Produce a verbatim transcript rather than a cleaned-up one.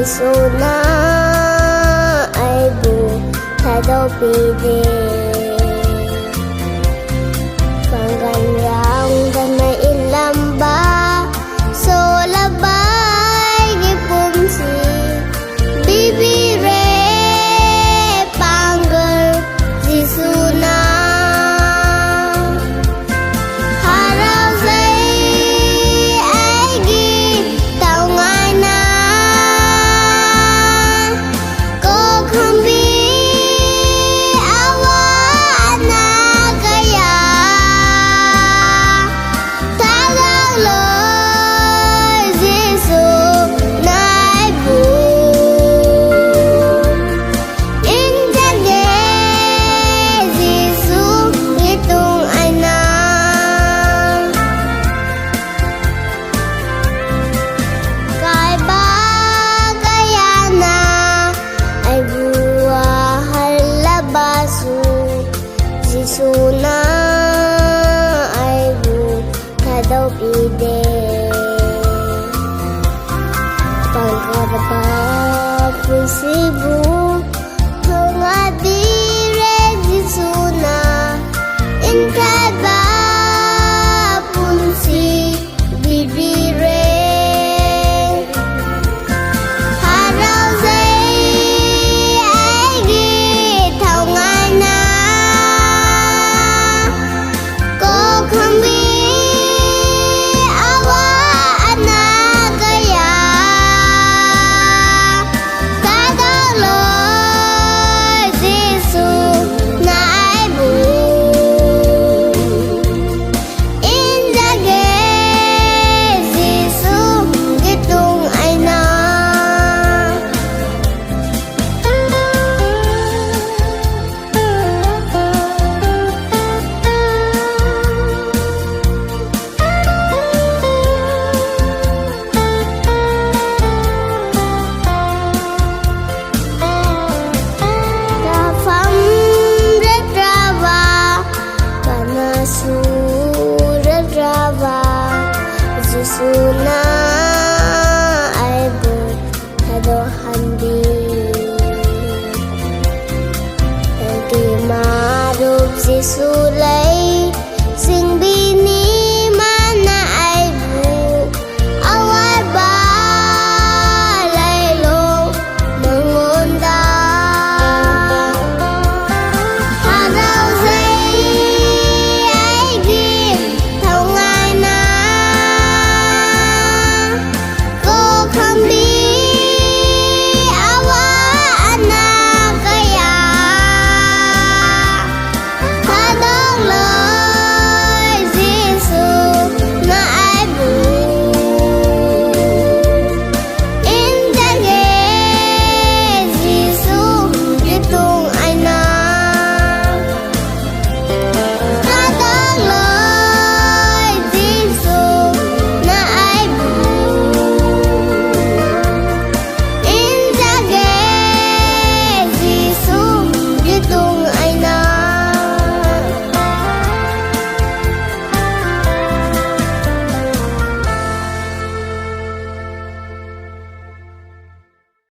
Jisu na ai bu thadou pi de. Panggan rang danmei inlam ba, sola bai ki pumsi bibi re. Panggal Jisu na harau zei ai gi taw ngai na. Ko kham bi awa na kaya thadou lo Jisu nai bu. Nzan de Jisu ni tuang ai na. Kai ba kaya na ai bu a hala ba su. Jisu na ai bu thadou pi de. Pangkhat ba pui si bu thunga di re Jisu na. Nkhat ba pumsi bibi re. Harau zei ai gi taw ngai na. Ko kham bi awa na kaya thadou lo Jisu nai bu. Nzan de Jisu ni tuang ai na. Kapham rat ra ba, kana su rat ra ba, Jisu na ai bu thadou han di. Tiki ma rup Jisu le